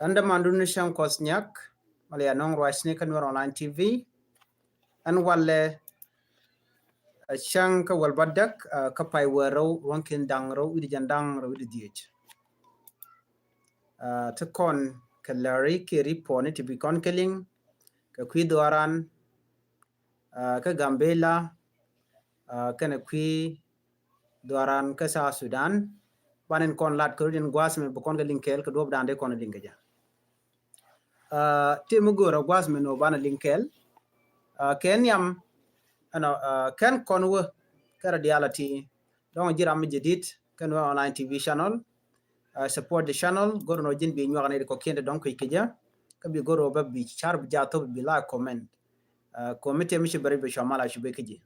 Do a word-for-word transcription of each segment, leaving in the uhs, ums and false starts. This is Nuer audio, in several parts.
Ɛn dämandu ni cäŋ Kuɔth Nyak, mali anɔŋ ruacni kä Nuer Online T V. Ɛn walɛ, ɛ, cäŋ kä wäl bädäk, ɛ, kä pay wä rɛw, ruɔ̱ŋ kin da̱ŋ rɛw, wi̱cdɛ jiɛn da̱ŋ rɛw, wi̱cdɛ dhieec. Ɛ, ti kɔn kɛ lääri kiɛ ripuɔtni ti bi kɔn kɛ liŋ kɛ kui̱ dhuaaran, ɛ, kä Gambela, ɛ, kɛnɛ kui̱ dhuaaran kä South Sudan. Banɛ kɔn lat kɛ rut in gua̱a̱th mɛ bi kɔn kɛ liŋ kɛɛl kɛ duɔ̱ɔ̱p da̱a̱n dee kɔn liŋ kɛ jɛ. Ɛ, ti mi go̱o̱rä gua̱a̱th mɛ ni wä banɛ liŋ kɛɛl. Ɛ, kɛ nhiam, ɛnɔ, ɛ, kɛn kɔn wä kɛ rɔ diaal a ti dɔ̱ŋ ji̱ ram mi jadid kä Nuer Online T V channel. Ɛ, support the channel, go̱r nɔ ji̱n bi nyuak ni di kɔkiɛn di dɔ̱ŋ kui̱ kɛ jɛ. Kä bi go̱r wä bä bi car bi jathop bi like, comment. Ɛ, kɔmi tëë mi ci bɛ rɛc bɛ cua mal a cu bɛ kä ji̱.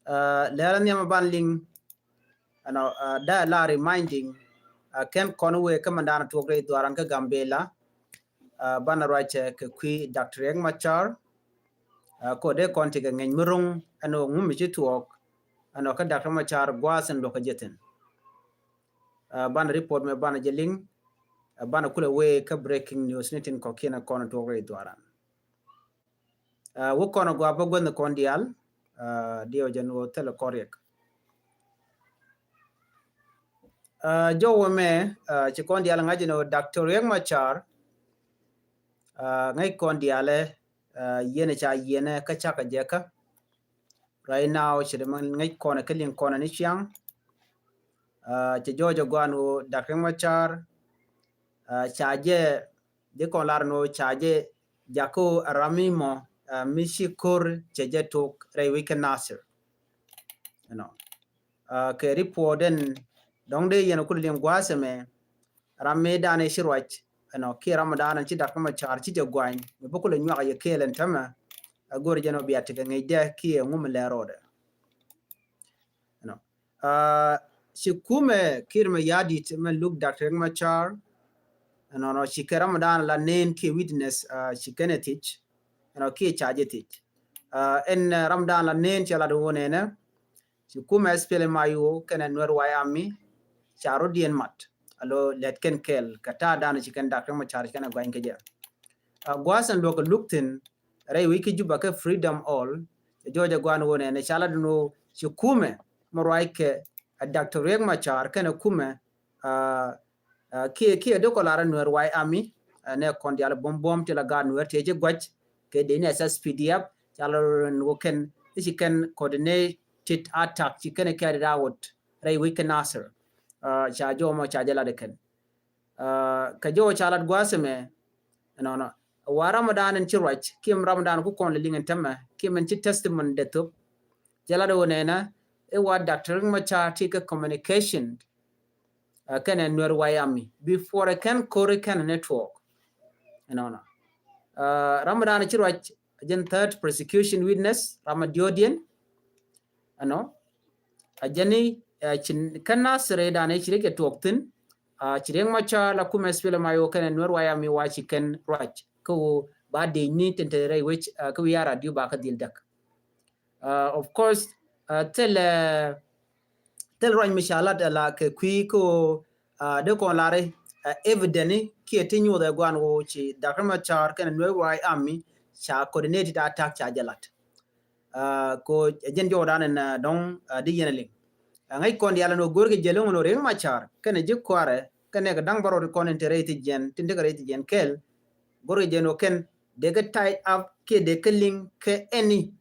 Ɛ, lɛɛrä nhiam ban liŋ, ɛnɔ, ɛ, da la reminding, ɛ, kɛn kɔn wëë kä mandan tuɔk rɛy dhuaaran kä Gambela. Ɛ, banɛ ruacɛ kɛ kui̱ Doctor Riek Machar. Ɛ, kɔ dee kɔn ti kɛ ŋɛny mi ro̱ŋ ɛnɔ ŋu mi ci tuɔɔk, ɛnɔ kä Doctor Machar gua̱a̱th in luɔ̱k kɛ jɛ thi̱n. Ɛ, banɛ report mɛ banɛ jɛ liŋ, ɛ, banɛ kulɛ wëë kä breaking news ni tin kɔ̱kiɛn kɔn tuɔk rɛy dhuaaran. Ɛ, wä kɔn a gɔaa bä guänh kɔn diaal, ɛ, diɛw jɛn wä thilɛ kɔn Riek. Ɛ, jɔw wä mɛ, ɛ, ci kɔn diaal ŋa̱c ni wä Doctor Riek Machar, ɛ, ŋäc kɔn diaal ɛ, ɛ, yiɛn ca yiɛn ɛ kä cakɛ jɛ kä. Right now, ci dee mɛ ŋäc kɔn kä liŋ kɔn ni ciaŋ. Ɛ, ci jɔw jɛ gɔaa ni wä Doctor Riek Machar, ɛ, ca jɛ, di kɔn lar ni wä ca jɛ jakä ram mi mɔ, ɛ, mi ci ko̱r cɛ jɛ tok rɛy wec kä Nasir. You know. Ɛ, kɛ report den dɔ̱ŋ dee yɛn kul liŋ gua̱a̱th ɛmɛ, ram mi dan ɛ ci ruac, you know, kiɛ ram mi dan ɛ ci Doctor Machar ci jɛ guany, mi bä kul ɛ nyuak yɛ kɛɛl ɛn tämɛ, ɛ go̱r jɛn ɔ bia tekɛ ŋäc dɛ kiɛ ŋu mi lɛ rɔɔdɛ. You know. Ɛ, ci kumɛ Kiir Mayardit mɛ luk Doctor Riek Machar, you know, ci kɛ ram mi dan la nɛn kiɛ witness, ɛ, ci kɛn ɛ thiec, you know, kiɛ ca jɛ thiec. Ɛ, ɛn, ɛ, ram dan la nɛn cɛ lat wä nɛnɛ, ci kumɛ S P L M I O kɛnɛ Nuer White Army ca rɔ diɛn mat. Alo lɛt kɛn kɛɛl kɛ ta̱a̱ dan ci kɛn Doctor Machar ci kɛn a guany kɛ jɛ. Ɛ, gua̱a̱th ɛn luɔk kɛ luk thi̱n rɛy wec kä Juba kä Freedom Hall, cɛ jɔw jɛ gɔaa ni wä nɛnɛ ca lat ni wä ci kumɛ mɛ ruac kɛ, ɛ, Doctor Riek Machar kɛnɛ kumɛ, ɛ, ɛ, kiɛ, kiɛ dee kɔ lar ɛ Nuer White Army, ɛ, nɛ kɔn diaal buɔ̱m buɔ̱m ti la gaat Nuer tëë ci gua̱c kɛ dee ni S S P D F, ca lar ni wä kɛn, i̱ ci kɛn coordinated attack ci kɛn carried out rɛy wec kä Nasir. Ɛ, ca jɔw mɔ ca jɛ lat ɛ kɛn. Ɛ, kɛ jɔw ca lat gua̱a̱th ɛmɛ, you know, nɔ. Wa ram mi dan ɛn ci ruac, kiɛ ram mi dan ku kɔn lɛ liŋ ɛn tämɛ, kiɛ mɛn ci testimony dee thop. Cɛ lat wä nɛnɛ, i̱ wa Doctor Riek Machar ti kɛ communication, ɛ, kɛnɛ Nuer White Army before ɛ kɛn ko̱r ɛ kɛn network. You know, nɔ. Ɛ, ram mi dan ci ruac, jɛn third prosecution witness, ram mi diɔ̱ɔ̱diɛn, you know. Ɛ jɛn i̱, ɛ, ci kɛn Nasir ɛ dan ɛ ci Riek ɛ tuɔɔk thi̱n, ɛ, ci Riek Machar la kumɛ S P L M I O kɛnɛ Nuer White Army wa ci kɛn ruac kä wä ba dee ni tin te rɛy wec, ɛ, kä wi̱i̱ ar a diw ba kä dhil däk. Ɛ, of course, ɛ, thilɛ, thilɛ ruac mi ca lat ɛ la kɛ kui̱ kä wä, ɛ, dee kɔn lar i̱, ɛ, evident i̱ kiɛ ti nyuuth ɛ guan wä ci Doctor Machar kɛnɛ Nuer White Army ca coordinated attack ca jɛ lat. Ɛ, ko jɛn jɔw dan ɛn, ɛ, dɔ̱ŋ, ɛ, di yɛn ɛ liŋ. Ɛ, ŋäc kɔn diaal ɛn wä go̱r kɛ jɛ lo̱ŋ ɛn wä Riek Machar kɛnɛ ji̱ kuarɛ kɛnɛ kɛ da̱ŋ bärɔw ti kɔn in te rɛy ti jiɛn tin te kɛ rɛy ti jiɛn kɛɛl. Go̱r kɛ jɛ ɛn wä kɛn dee kɛ tie up kiɛ dee kɛ liŋ kɛ any,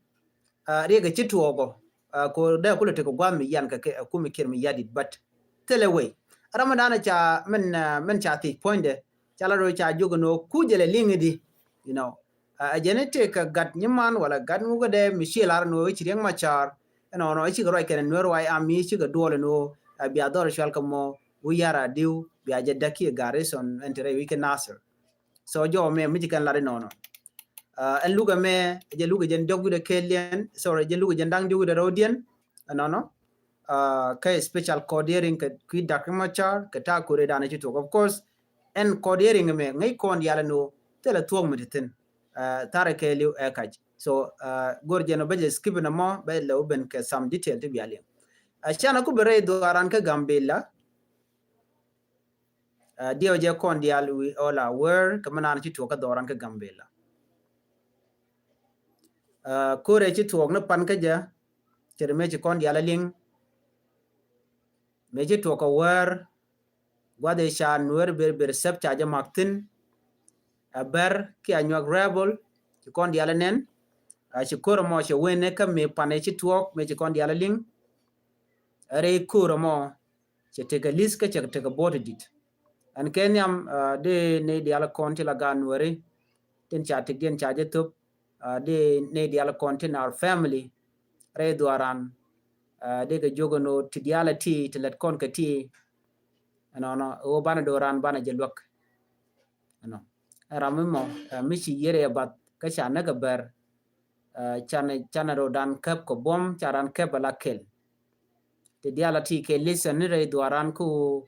ɛ, Riek ɛ ci tuɔɔk ɔ, ɛ, ko dee kulɛ tekɛ gua̱a̱th mi yan kɛ kɛ, ɛ, kumi Kiir Mayardit, but thilɛ wëë. Ram mi dan ca mɛn, ɛ, mɛn ca thiec puɔ̱nydɛ ca la do̱ ca jiök ɛn wä ku jɛ lɛ liŋ i̱di, you know. Ɛ, ɛ jɛn i̱ tëë kɛ gat nyiman wala gat ŋukä dee mi ci lar ɛn wä i̱ ci Riek Machar, ɛnɔnɔ i̱ cikɛ ruac kɛn ɛ Nuer White Army i̱ cikɛ duɔl ɛn wä, ɛ, bia dhɔr cual kɛ mɔ wi̱i̱ ar a diw bia jɛ däk kiɛ garrison ɛn te rɛy wec kä Nasir. So jɔw mɛ mi ci kɛn lat inɔnɔ. Ɛ, ɛn lukɛ mɛ, jɛ lukɛ jɛn diɔk wi̱dɛ kɛɛliɛn, sorry, jɛ lukɛ jɛn da̱ŋ diɔk wi̱dɛ rɛwdiɛn, ɛnɔnɔ. Ɛ, kɛ special court hearing kɛ kui̱ Doctor Machar kɛ ta̱a̱ ko̱ri dan ci tuɔk. Of course, ɛn court hearing mɛ ŋäc kɔn diaal ɛn wä thilɛ thuɔ̱k mi ti thi̱n. Ɛ, tharɛ kɛɛliw ɛ kac. So, ɛ, go̱r jɛn wä bä jɛ skip in ɛmɔ bä lɛ wä ben kɛ some detail ti bia liŋ. Ɛ, canɛ ku bi rɛy dhuaaran kä Gambela. Diɛw jɛ kɔn diaal, we all aware kɛ mi naan ci tuɔk kä dhɔran kä Gambela. Kore ci tuɔk ni pan kä jɛ cɛ ri mëë ci kɔn diaal a liŋ. Mëë ci tuɔk kɛ wär guath i̱ ca Nuɛr ber ber sɛp ca jɛ mak thi̱n. Ɛ Bär kiɛ Anyuak rebel ci kɔn diaal a nɛn. Ci kore mɔ cɛ wen ni kä mëë pan i̱ ci tuɔk mëë ci kɔn diaal a liŋ. Ɛ rɛy kore mɔ cɛ tekɛ list kä cɛ tekɛ bo̱o̱t dit. Ɛn kɛ nhiam dee ni diaal kɔn ti la gaat Nuɛri tin ca tekdiɛn ca jɛ thop. Dee ni diaal kɔn tin our family rɛy dhuaran. Dee kɛ jiök ɛn ɣöö ti diaal ti ti lät kɔn kɛ ti ɛnɔnɔ ɣöö banɛ do̱ran banɛ jɛ luäk. Ɛnɔ ɛ ram mi mɔ mi ci yier ɛ bath kä ca näk ɛ Bär. Canɛ canɛ rɔ dan käp kɛ buɔ̱m ca ran käp ɛ la kɛl. Ti diaal a ti kɛ listen ni rɛy dhuaran ku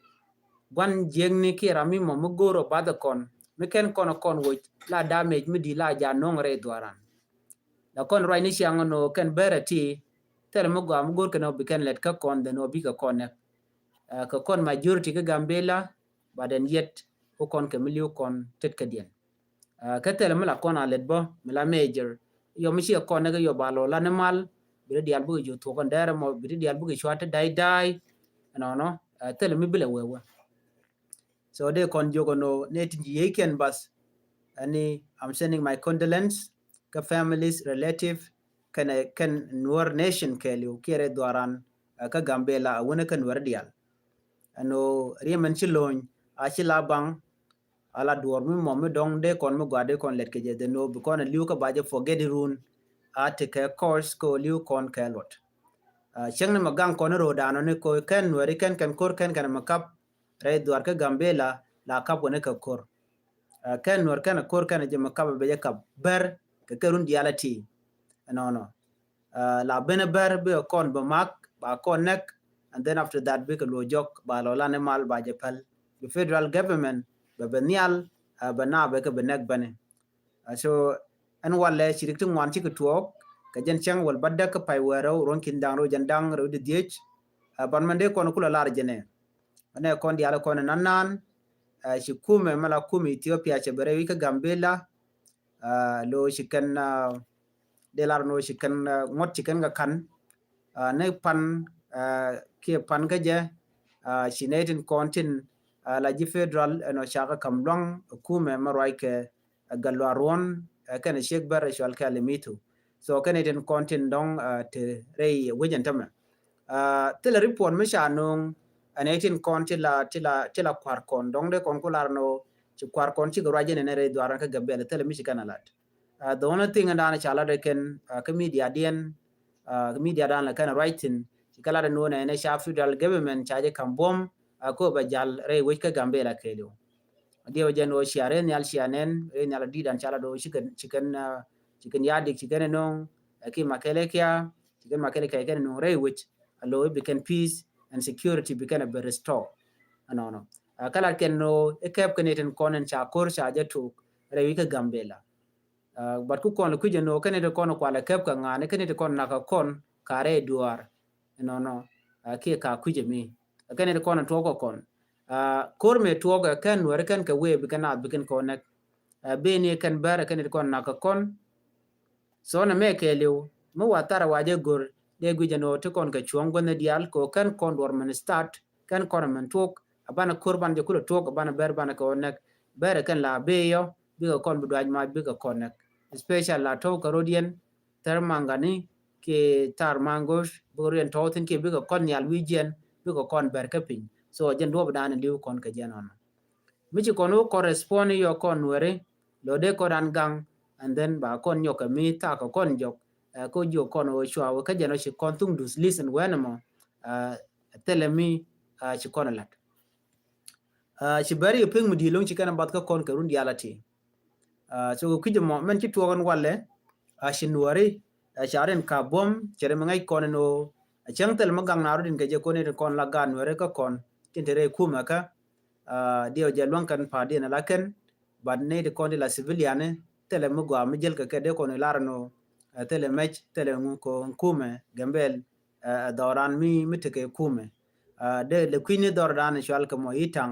guan jiäkni kiɛ ram mi mɔ mi go̱o̱r ɔ bath ɛ kɔn mi kɛn kɔn ɛ kɔn woc la damage mi di la ja no̱o̱ŋ rɛy dhuaran. La kɔn ruac ni ciaŋ nɔ kɛn Bär ɛ ti thilɛ mi gɔaa mi go̱o̱r kɛn ɔ bi kɛn lɛt kä kɔn dhɛn ɔ bikɛ kɔn nɛk. Kɛ kɔn majority kä Gambela, but ɛn yet ku kɔn kɛ mi li̱w kɔn tet kädiɛn. Kä thilɛ mi la kɔn a lɛt bä mi la major yɔ mi ci kɔn nɛk yɔ ba lɔ la ni mal. Bi ti diaal bikɛ ji̱ thuɔk kɔn dɛrɛ mɔ bi ti diaal bikɛ cua ti day day. Ɛnɔnɔ thilɛ mi bilɛ wee wee. So dee kɔn jiök ɛn ɣöö ni tin ci yiëëkiɛn bath. Ɛni I'm sending my condolence kä families, relative kɛnɛ kɛn Nuer nation kɛɛliw kiɛ rɛy dhuaran kä Gambela a wänä kä Nuer diaal. Ɛn ɣöö riɛm ɛn ci lo̱ny a ci la baŋ. A la duɔ̱ɔ̱r mi mɔ mi dɔ̱ŋ dee kɔn mi gɔaa dee kɔn lɛt kɛ jɛ dhɛn ɣöö bi kɔn ɛ li̱w kä ba jɛ forget run. A ti kɛ course kɛ ɣöö li̱w kɔn kɛ luɔt. Cäŋ ni mɛ gaŋ kɔn i̱ ro̱o̱dan ɔ ni ko̱ kɛn Nuɛri kɛn kɛn ko̱r kɛn kɛn mɛ kap rɛy dhuaar kä Gambela la kap wä ni kɛ ko̱r. Kɛn Nuɛr kɛn ko̱r kɛn jɛ mɛ kap bɛ jɛ kap Bär kɛ kɛ run diaal a ti. Ɛnɔnɔ la ben Bär bi kɔn bɛ mak ba kɔn nɛk. And then after that bikɛ luɔ jɔk ba lɔ lan imal ba jɛ päl bi federal government bɛ bɛ nhial. Bɛ na bɛ kɛ bɛ nɛk bɛni. So ɛn walɛ ci rik ti ŋuan cikɛ tuɔɔk kɛ jɛn cäŋ wäl bädäk kä pay wäl rɛw ruɔ̱n ki̱n da̱ŋ rɛw jɛn da̱ŋ rɛw di dhiec. Ban mɛn dee kɔn kulɛ lar jɛnɛ ɛnɛ kɔn diaal kɔn nan nan. Ci kumɛ mɛ la kumɛ Ethiopia cɛ bɛ rɛw i̱ kä Gambela. Lo ci kɛn dee lar ni ci kɛn ŋuɔ̱t ci kɛn kɛ ka̱n ni pan kiɛ pan kä jɛ. Ci nɛy tin kɔn tin la ji̱ federal ɛn ɔ cakɛ ka̱m luaŋ kumɛ mɛ ruac kɛ ɛ Gatluak Ruɔ̱n ɛ kɛnɛ ciek Bär ɛ cual kɛ Alimitu. So kɛnɛ tin kɔn tin dɔ̱ŋ ti rɛy wecɛn tämɛ. Thilɛ report mi ca no̱o̱ŋ ɛn ɛ tin kɔn ti la ti la ti la kua̱r kɔn dɔ̱ŋ dee kɔn ku lar ni ɣöö ci kua̱r kɔn cikɛ ruac jɛn ɛn ɛ rɛy dhuaran kä Gambela thilɛ mi ci kɛn a lat. The only thing ɛn da̱a̱n ca lat ɛ kɛn kä media diɛn kä media da̱a̱n la kɛn a ruac thi̱n ci kɛ lat ɛn ɣöö nɛ ɛn ɛ ca federal government ca jɛ ka̱m buɔ̱m. Kä bɛ jal rɛy wec kä Gambela kɛɛliw. Diɛw jɛn ɣöö cia rɛy nhial cia nɛn rɛy nhial a di̱i̱t an ca la do̱ ci kɛn ci kɛn ci kɛn yadik ci kɛn no̱o̱ŋ. Ki makɛlɛ kia ci kɛn makɛlɛ kia kɛn no̱o̱ŋ rɛy wec a lo̱ bi kɛn peace and security bi kɛn a bɛ restore. Ɛnɔnɔ kä lat kɛn ɣöö i̱ kɛp kɛn itin kɔn in ca ko̱r ca jɛ tok rɛy wec kä Gambela. But ku kɔn kui̱c ɛn ɣöö kɛn itin kɔn kualɛ kɛp kɛ ŋa̱a̱n kɛn itin kɔn nakä kɔn ka rɛy duaar. Ɛnɔnɔ kiɛ ka kui̱cɛ mi kɛn i̱ kɔn tuɔɔk kɛ kɔn. Ko̱r mëë tuɔɔk ɛ kɛn Nuɛri kɛn kɛ wee bi kɛn naath bi kɛn kɔn nɛk. Beni kɛn Bär kɛn i̱ kɔn nak kɛ kɔn. So nɛ mɛ kɛɛliw mi wa thar wa jɛ go̱r dee gui̱c ɛn ɣöö ti kɔn kɛ cuɔ̱ŋ guänh diaal kɛ ɣöö kɛn kɔn duɔr mɛn start kɛn kɔn mɛn tuɔɔk. A banɛ ko̱r banɛ jɛ kulɛ tuɔɔk a banɛ Bär banɛ kɛ ɣöö nɛk. Bär kɛn la bee yɔ bikɛ kɔn bi duac mac bikɛ kɔn nɛk. Especially la tɔ̱w kɛ rodiɛn thɛr maŋgani kiɛ thar maŋgo̱o̱c bikɛ rodiɛn tɔ̱w thi̱n kiɛ bikɛ kɔn nhial wi̱i̱ jiɛn bikɛ kɔn bɛr kä piny. So jɛn duɔ̱ɔ̱p dan li̱w kɔn kɛ jɛn ɔnɔ mi ci kɔn wä kɔn respond yɔ kɔn Nuɛri lɔ dee kɔn dan gaŋ. And then ba kɔn nyɔk kɛ mi thak kɛ kɔn jɔk. Kä jiök kɔn wä cua wä kä jɛn wä ci kɔn thuŋ dus listen wɛn ɛmɔ. Thilɛ mi ci kɔn lat. Ci Bär yɛ piŋ mi di̱i̱t lo̱ŋ ci kɛn a bath kä kɔn kɛ run diaal a ti. So kɛ kui̱c ɛmɔ mɛn ci tuɔɔk ɛn walɛ. Ci Nuɛri ca rin ka buɔ̱m cɛ rin mi ŋäc kɔn ɛn ɣöö a cäŋ thilɛ mi gaŋ na rot in kɛ jɛ kɔn in kɔn la gaat Nuɛri kä kɔn tin te rɛy kumɛ kä. Diɛw jɛ luäŋ kɛn pa̱a̱t diɛn ala kɛn. But ni ti kɔn ti la civilian ni thilɛ mi gɔaa mi jäl kɛ kɛ dee kɔn in lar ɛn ɣöö thilɛ mɛc thilɛ ŋu kɛ kumɛ Gambel. Dhɔran mi mi tekɛ kumɛ dee lɛ kui̱ni dhɔr dan cual kɛ mɔ i̱ taŋ.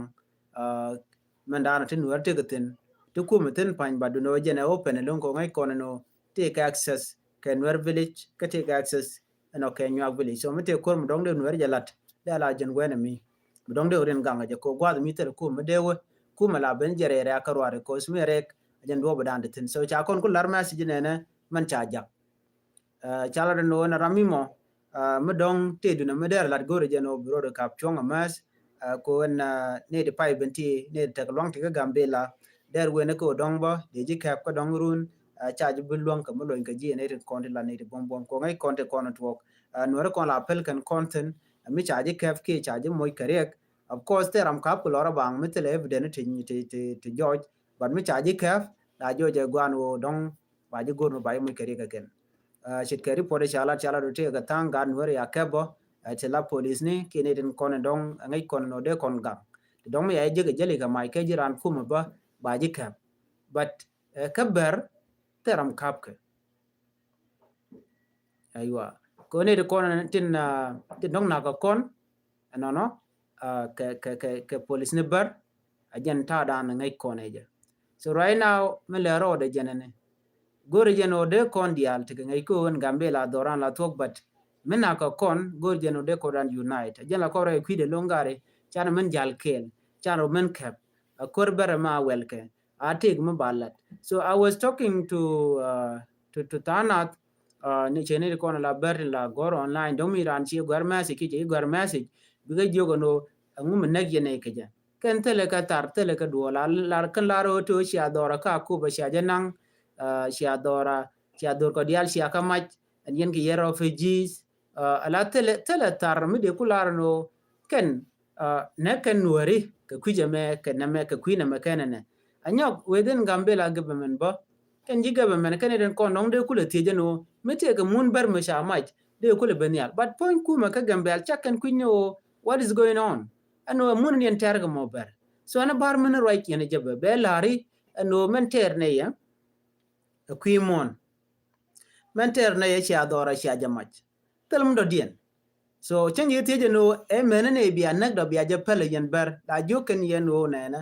mɛn da̱a̱n ti Nuɛr ti kɛ thi̱n ti kumɛ thi̱n pa̱ny, but dunɛ wä jɛn ɛ open ɛ lo̱ŋ kɛ ŋäc kɔn ɛn ɣöö ti kɛ access kɛ Nuɛr village kä ti kɛ access ɛn ɔ kɛ Nyuak village. So mi tëë ko̱r mi dɔ̱ŋ dee Nuɛr jɛ la̱t dee la jɛn wɛn ɛ mi mi dɔ̱ŋ dee rin gaŋ jɛ kɛ gua̱th mi thil kum mi dee wä kum ɛ la ben jɛ rɛɛ rɛɛ kä ruaar, cause mi rɛɛk a jɛn duɔ̱ɔ̱p dan ti thi̱n. So ca kɔn ku la̱r message nɛnɛ mɛn ca jak. Ca la dee no̱o̱n ram mi mɔ mi dɔ̱ŋ tëë dunɛ mi dee lat go̱o̱rɛ jɛn ɔ bi rɔɔd kap cuɔ̱ŋ a mess. Ko ɛn nɛy ti pay ben ti nɛy ti tek luaŋ ti kä Gambela. Dee wen kä dɔ̱ŋ bä dee ji̱ kɛp kä dɔ̱ŋ run ca ji̱ bi luäŋ kɛ mi lony kɛ ji̱ nɛy ti kɔn ti la nɛy ti buɔ̱m buɔ̱m ko ŋäc kɔn ti kɔn tuɔɔk. Nuɛri kɔn la pɛl kɛn kɔn thi̱n mi ca ji̱ kɛp kiɛ ca ji̱ moc kɛ riɛk. Of course thil ram kap kɛ lɔr a baŋ mi thilɛ evidence ti ti ti jɔc, but mi ca ji̱ kɛp la jɔc ɛ guan ɣöö dɔ̱ŋ ba ji̱ go̱r mi ba ji̱ moc kɛ riɛk kɛ kɛn. Ce̱tkɛ report ca lat ca lat ɔ tëë kɛ tha̱a̱ŋ gat Nuɛri a kɛp bä ti la police ni kiɛ nɛy tin kɔn dɔ̱ŋ ŋäc kɔn nɔ dee kɔn gaŋ. Ti dɔ̱ŋ mi ya ji̱ jek jɛli kɛ mac kɛ ji̱ raan kumɛ bä ba ji̱ kɛp. But kä Bär thil ram kap kɛ. Aywa. Ko nɛy ti kɔn tin tin dɔ̱ŋ nak kɛ kɔn ɛnɔnɔ kɛ kɛ kɛ kɛ police ni Bär. A jɛn ta̱a̱ dan ŋäc kɔn ɛ jɛ. So right now mi lɛ rɔɔdɛ jɛn ɛni go̱o̱rɛ jɛn ɔ dee kɔn diaal ti kɛ ŋäc ko ɣän Gambela dhɔran la thuɔ̱k, but mi nak kɛ kɔn go̱o̱rɛ jɛn ɔ dee kɔn dan unite. A jɛn la kɔn rɛy kui̱dɛ lo̱ŋ gari can min jal kɛɛl can rɔ min kɛp a ko̱r Bär ma wɛl kɛ a tëëk mi ba lat. So I was talking to uh, to to Thanath ni cɛ ni kɔn la Bär la gɔr online dɔ̱ŋ mi ran ci gɔr message ki cɛ gɔr message bikɛ jiök ɛn ɣöö ɛŋu mi näk yɛn ɛ kɛ jɛ. Kɛn thilɛ kɛ thar thilɛ kɛ duɔl la kɛn lar ɣöö ti ɣöö cia dhɔra ka Akobo cia jɛ naŋ cia dhɔra cia dhor kɔ diaal cia kä mac ɛn yɛn kɛ yɛn refugees. Ala thilɛ thilɛ thar mi dee ku lar ɛn ɣöö kɛn nɛ kɛn Nuɛri kɛ kui̱c ɛmɛ kɛ nɛmɛ kɛ kui̱ nɛmɛ kɛn ɛnɛ. A nyɔk within Gambela government bä kɛn ji̱ government kɛn i̱ den kɔn dɔ̱ŋ dee kulɛ thiec ɛn ɣöö mi tëëkɛ mun Bär mi ca mac dee kulɛ ben nhial. But puɔ̱ny kumɛ kä Gambɛl cak kɛn kui̱ny ni ɣöö what is going on. Ɛn ɣöö mun in yɛn tɛɛr kɛ mɔ Bär. So ɛn ɛ ba̱r min ruac yɛn ɛ jɛ bɛ bɛ la̱ri ɛn ɣöö mɛn tɛɛr nɛ yɛ ɛ kui̱ muɔ̱ɔ̱n. Mɛn tɛɛr nɛ yɛ cia dhɔra cia jɛ mac. Thil mi dɔ̱diɛn. So cäŋ yɛ thiecɛ ni ɣöö ɛ mɛn ni bia näk dɔ bia jɛ päl yɛn Bär la jiök kɛn yɛn ɣöö nɛnɛ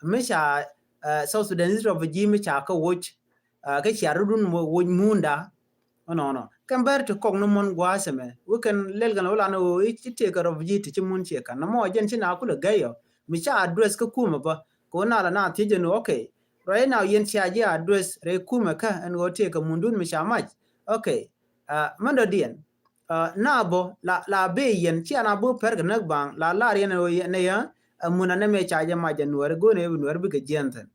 mi ca South Sudanese refugee mi ca kä woc kä cia rudun woc munda. Ɔnɔnɔ kɛn Bär ti kɔk ni mɔn gua̱a̱th ɛmɛ wä kɛn lɛl kɛn wä lan ɣöö i̱ tëëkɛ refugee ti ci mun ciɛ ka̱n nɔmɔ jɛn ci na kulɛ gɛy ɔ mi ca address kä kumɛ bä. Kɛ wä na la na thiecɛ ni ɣöö okay, right now yɛn cia ji̱ address rɛy kumɛ kä ɛn ɣöö tëëkɛ mundun mi ca mac. Okay. Mɛn dɔ̱diɛn na bä la la bee yɛn cia na bä pɛr kɛ näk baŋ la lar yɛn ɛ ɣöö nɛ yɛ ɛ mun anɛ mɛ ca jɛ mac ɛ Nuɛri go̱o̱nɛ bi Nuɛri bikɛ jiɛn thi̱n.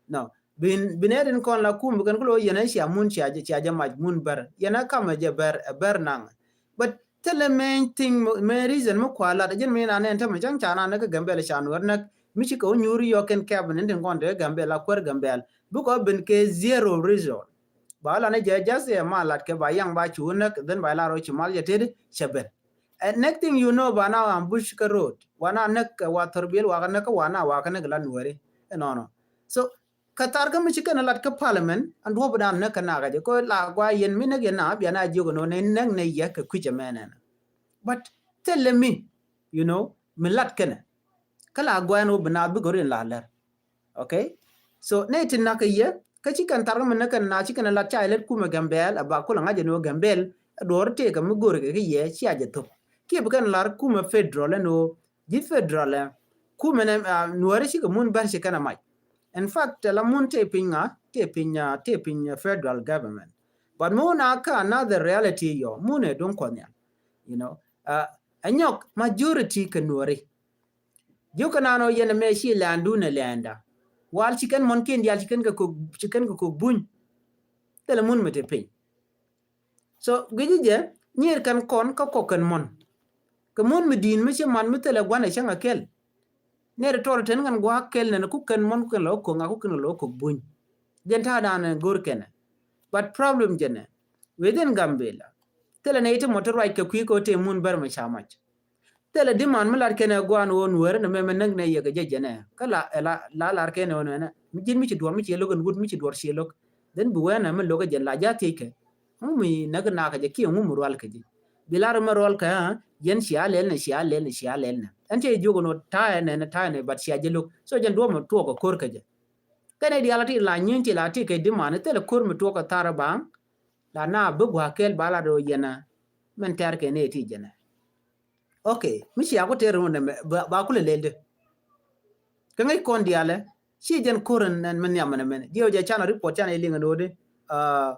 No. Bin bin ɛ din kɔn la kum bi kɛn kulo yɛn ɛ cia mun cia jɛ cia jɛ mac mun Bär yɛn ɛ kamɛ jɛ Bär ɛ Bär naŋ. But thilɛ main thing main reason mi kua lat ɛ jɛn mi na nɛn tämɛ cäŋ ca na näk kä Gambɛl ca Nuɛr näk mi ci kɛ wä nyuuri yɔk kɛn kɛp ni tin kɔn te Gambɛl a kuäär Gambɛl bikɔ bin kɛ zero result. Ba wä lan ɛ jɛ just ɛ ma lat kɛ ba yaŋ ba cu wä näk then ba lar wä ci mal jɛ tëëdi cɛ ben. Next thing you know ba na ambush kä road wa na näk kɛ wa thɔr biɛl wa kä näk kä wa na wa kä näk la Nuɛri. Ɛnɔnɔ. So kä thar kä mi ci kɛn lat kä parliament an duɔp dan näk kä nakä jɛ ko la gua yɛn mi näk yɛn na bia na jiök ɛn ɣöö nɛ näk nɛ yɛ kɛ kui̱c ɛmɛnɛ. But thilɛ mi you know mi lat kɛnɛ kä la gua ɛn ɣöö bi naath bi gör in la lɛr. Okay. So nɛ ti nakä yɛ kä ci kɛn thar kä mi näk kɛn na ci kɛn lat ca ilɛt kumɛ Gambɛl a ba kulɛ ŋa̱c ɛn ɣöö Gambɛl a duɔr tëëkä mi gör kɛ kä yɛ cia jɛ thop kiɛ bi kɛn lar kumɛ federal ɛn ɣöö ji̱ federal ɛ kumɛ nɛ Nuɛri cikɛ mun Bär ci kɛn a mac. In fact tɛ la mun tëë piny ŋa tëë piny tëë piny federal government. But mun a kä another reality yɔ mun ɛ duŋ kuɔth nhial. You know ɛ nyɔk majority kɛ Nuɛri. Ji̱ kɛ naan ɔ yɛn ɛmɛ ci lɛndun ɛ lɛnda wal ci kɛn mɔn kiɛn diaal ci kɛn kɛ kok ci kɛn kɛ kok buny. Thilɛ mun mi tëë piny. So guici jɛ nyier kɛn kɔn kä kɔk kɛn mɔn. Kɛ mun mi di̱i̱n mi ci man mi thilɛ gua̱n ɛ cäŋ a kɛl. Nɛr tɔr ten kɛn gua̱a̱k kɛl nɛn ku kɛn mɔn ku kɛn lɔ ko̱ŋ a ku kɛn lɔ ko̱k buny. Jɛn ta̱a̱ dan ɛ go̱r kɛnɛ. But problem jɛnɛ within Gambela thilɛ nɛ iti mɔ ti ruac kɛ kui̱ kɛ wä tëë mun Bär mi ca mac. Thilɛ diman mi lat kɛnɛ guan wä Nuɛri nɛ mɛmɛ näk nɛ yɛ kɛ jɛ jɛnɛ kä la la lar kɛnɛ wä nɛnɛ mi ji̱n mi ci duɔr mi ci lo̱k ɛn wut mi ci duɔr ci lo̱k. Then bi wɛnɛ mi lo̱k ɛ jɛn la ja̱ thiec kɛ ŋu mi näk nakä jɛ kiɛ ŋu mi rual kɛ ji̱. Bi lar mɛ rual kɛ yɛn cia lɛl nɛ cia lɛl nɛ cia lɛl nɛ. Ɛn cɛ jiök ɛn ɣöö ta̱a̱ ɛnɛ, ɛnɛ ta̱a̱ ɛnɛ, but cia jɛ lo̱k. So jɛn duɔ̱ɔ̱p mi tuɔɔk kɛ ko̱r kɛ jɛ. Kɛn ɛ diaal a ti la nyieny ti la ti kɛ diman, thilɛ ko̱r mi tuɔɔk kɛ thaar ɛ baŋ. La na bi gua̱a̱k kɛɛl ba la do̱ yɛn a. Mɛn tɛr kɛ ni ɛ ti jɛn ɛ. Okay, mi cia ku tɛr ɛn ɣöö nɛmɛ, ba, ba kulɛ lɛl dee. Kä ŋäc kɔn diaalɛ, ci jɛn ko̱r ɛn, ɛn mi nhiam ɛn ɛmɛn. Jiɛ wä jɛ canɛ report canɛ liŋ ɛn ɣöö dee. Ah,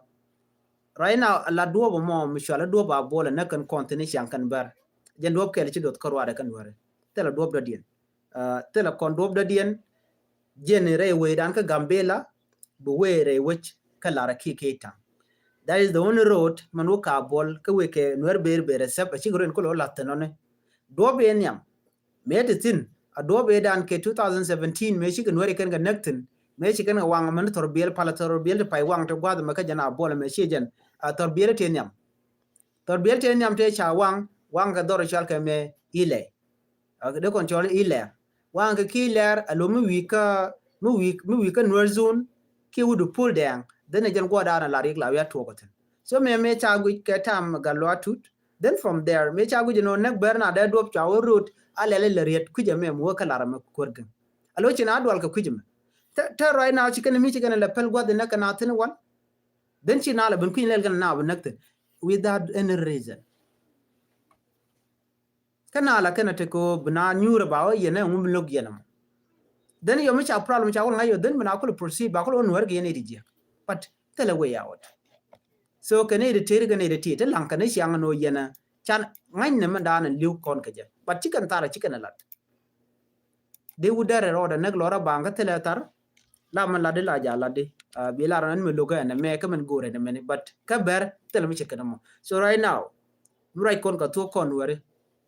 right now, la duɔ̱ɔ̱p ɛmɔ, mi cɔal ɛ duɔ̱ɔ̱p Abuɔl ɛ näk kɛn kɔn thi̱n i̱ ciaŋ kɛn bär. Jɛn duɔ̱ɔ̱p kɛl ci duɔth kä ruaadɛ kɛn wärɛ. Thilɛ duɔ̱ɔ̱p dɔ̱diɛn. Ah, thilɛ kɔn duɔ̱ɔ̱p dɔ̱diɛn, jɛn rɛy wecdan kä Gambela, bi wee rɛy wec kä Lar kiɛ Keitaŋ. That is the only road, mɛn wä ka Abuɔl, kä wek kɛ Nuɛr Ber Ber ɛ sɛp, a cikɛ rɔ in kolo lath thin ɔni. Duɔ̱ɔ̱p in nhiam. Mëë ti thi̱n, a duɔ̱ɔ̱p in dan kɛ two thousand seventeen, mëë cikɛ Nuɛr ikɛn kɛ näk thi̱n, mëë cikɛn kɛ waŋ mɛn Thɔr Biɛl, pal Thɔr Biɛl ti pay waŋ ti gua̱th mɛ kä jɛn Abuɔl mɛ ci jɛn, a Thɔr Biɛl ti nhiam. Thɔr Biɛl ti nhiam ti ca waŋ, waŋ kɛ dhɔr cɔal kɛ mɛ Ilɛ. Ak dee kɔn cɔl Ilɛr. Waŋ kɛ ki Ilɛr, a lo mi wi̱i̱ kä, mi wi̱i̱, mi wi̱i̱ kä Nuer zone, ki wut Pul Dɛŋ, dhen ɛ jɛn guɔ̱ɔ̱r daanɛ la riɛk la wi̱i̱ a tuɔɔk kä thi̱n. So mëë, mëë ca guic kɛ tam Gatluak Tut. Then from there, mëë ca guic ɛn ɣöö näk bär na dee duɔ̱p cua wä road, a lɛl ilɛ riet kui̱c ɛmɛ mi wä kä Lar ɛmɛ kuäär gɛŋ. A lo ci na dual kɛ kui̱c ɛmɛ. Te, te right now, ci kɛn mi ci kɛn lɛ päl gua̱th in näk kɛ na thi̱n wal. Then ci na lɛ ben kui̱c lɛl kɛn na bi näk thi̱n. Without any reason. Kä na la kɛn a tek kɛ bi na nyuur ɛ ba wä yɛn ɛ ŋum lo̱k yɛn ɛmɔ. Then yɔ mi ca problem ca wul ŋa̱c yɔ, then bi na kul proceed ba kul wä Nuɛr kɛ yɛn ɛ di jiɛk. But thilɛ way out. So kɛ ni di tëër kɛ ni di ti, ti laŋ kɛ ni ciaŋ ni wä yɛn ɛ can ŋa̱cnɛ mɛn daanɛ li̱w kɔn kɛ jɛ. But ci kɛn thar ɛ ci kɛn ɛ lat. Dee wut dɛrɛ rɔɔdɛ näk lɔrä baŋ kä thilɛ thar. La mɛn latdi la ja latdi. Ah, bi lar ɛn mi lo̱k ɛn ɛmɛ kä mɛn go̱o̱rɛ ni mɛni. But kä bɛr thilɛ mi ce̱tkɛ ni mɔ. So right now, mi ruac kɔn kɛ thuɔ̱k kɔn wɛri.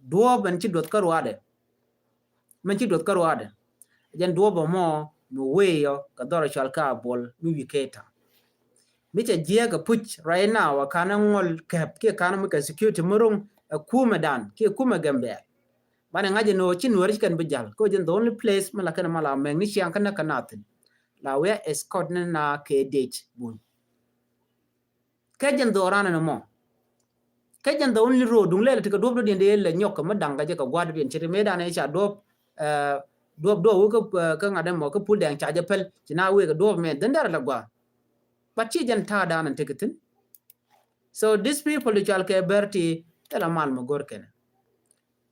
Duɔ̱ɔ̱p ɛn ci duɔth kä ruaadɛ. Mɛn ci duɔth kä ruaadɛ. Jɛn duɔ̱ɔ̱p ɛmɔ mi wee yɔ kɛ dhɔr cɔal kä Abuɔl mi wi̱i̱ Keitaŋ. Mi cɛ jiɛɛk kɛ puc right now, a kanɛ ŋɔl kɛp kiɛ kanɛ mi kɛ security mi ro̱ŋ ɛ kumɛ dan kiɛ kumɛ Gambɛl. Banɛ ŋa̱c ɛn ɣöö ci Nuɛr ci kɛn bi jal. Kä jɛn the only place mi la kɛn ma la mɛk ni ciaŋ kä näk kä na thi̱n. La wi̱i̱ a escort ni na kɛ dec bun. Kä jɛn dhɔran ɛn mɔ. Kä jɛn the only road, duŋ lɛl ti kɛ duɔ̱p dɔ̱diɛn dee lɛ nyɔk kɛ mi da̱ŋ kɛ jɛ kɛ gua̱a̱r dɔ̱diɛn ce̱t mëë danɛ ca duɔ̱p, eh, duɔ̱p duɔ̱p wä kä, eh, kä ŋa̱t ɛn mɔ kä Pul Dɛŋ ca jɛ päl. Ci na wee kɛ duɔ̱p mɛ dhin dɛr lɛ gua̱a̱r. But ci jɛn ta̱a̱ danɛ tekɛ thi̱n. So these people di cɔal kɛ bär ti thilɛ mal mi go̱r kɛn.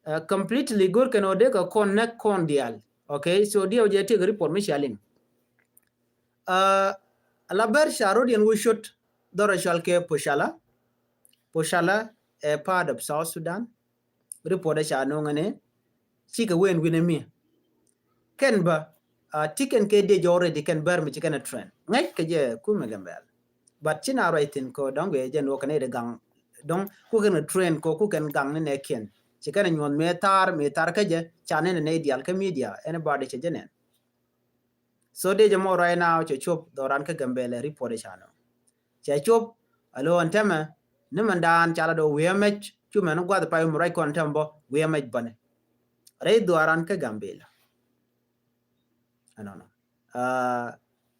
Uh, completely go̱r kɛn ɔ dee kɛ kɔn näk kɔn diaal. Okay, so diɛw jɛ tiek report mi cia liŋ. Uh, a la bär ca rot yɛn wä cot dhɔr a cɔal kɛ Pochala. Pochala ɛ part of South Sudan. Report ɛ ca no̱o̱ŋ ɛn ɛ cikɛ wen wi̱n ɛ mi. Kɛn bä, uh, ti kɛn kɛ dec already kɛn bär mi ci kɛn ɛ train. Ŋäc kɛ jɛ kumɛ Gambɛl. But ci na ruac thi̱n kɔ dɔ̱ŋ guiɛ jɛn wä kɛn ɛ di gaŋ dɔ̱ŋ ku kɛn kɛ train kɔ ku kɛn gaŋ ni nɛ kiɛn. Ci kɛn ɛ nyuɔ̱th mëë thar, mëë thar kä jɛ ca nɛn ɛ nɛy diaal kä media, anybody cɛ jɛ nɛn. So dee jɛ mɔ right now cɛ cop dhɔran kä Gambɛl ɛ report ɛ ca nɔ. Cɛ cop a lo ɛn tɛmɛ ni mɛn daan ca la dɔ wi̱i̱ ɛmɛc cu mɛn gua̱th pay mi ruac kɔn tɛmɛ bɔ wi̱i̱ ɛmɛc bäni. Rɛy dhɔran kä Gambɛl. Ɛnɔnɔ. Uh,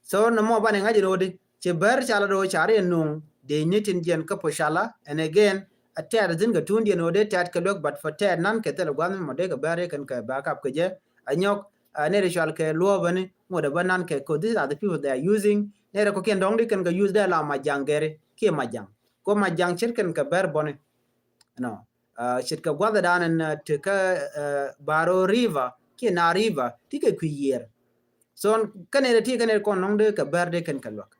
so nɔmɔ banɛ ŋa̱c in ɣöödi ci bär ca la do̱ ca ri nuŋ dee ni tin jiɛn kä Pochala. And again, a tɛɛt a thin kɛ tun diɛn ɣöödi tɛɛt kɛ luäk, but for tɛɛt nan kɛ thil gua̱n mɔ dee kɛ bär kɛn kɛ backup kɛ jɛ. A nyɔk, uh, ni ri cual kɛ luɔ̱ɔ̱bäni ŋot a bä nan kɛ, 'cause these are the people they are using. Ni ri kɔ kiɛn dɔ̱ŋ di kɛn kɛ use dee la Majaŋ gɛri kiɛ Majaŋ. Kɔ Majaŋ ce̱tkɛn kɛ bär bɔni. Ɛnɔ. Uh, ce̱tkɛ gua̱thɛ dan ɛn, uh, ti kä, uh, Baro River kiɛ Nile River ti kɛ kui̱ yiër. So kɛn ɛ ti kɛn ɛ kɔn nɔŋ dee kɛ bär dee kɛn kɛ luäk.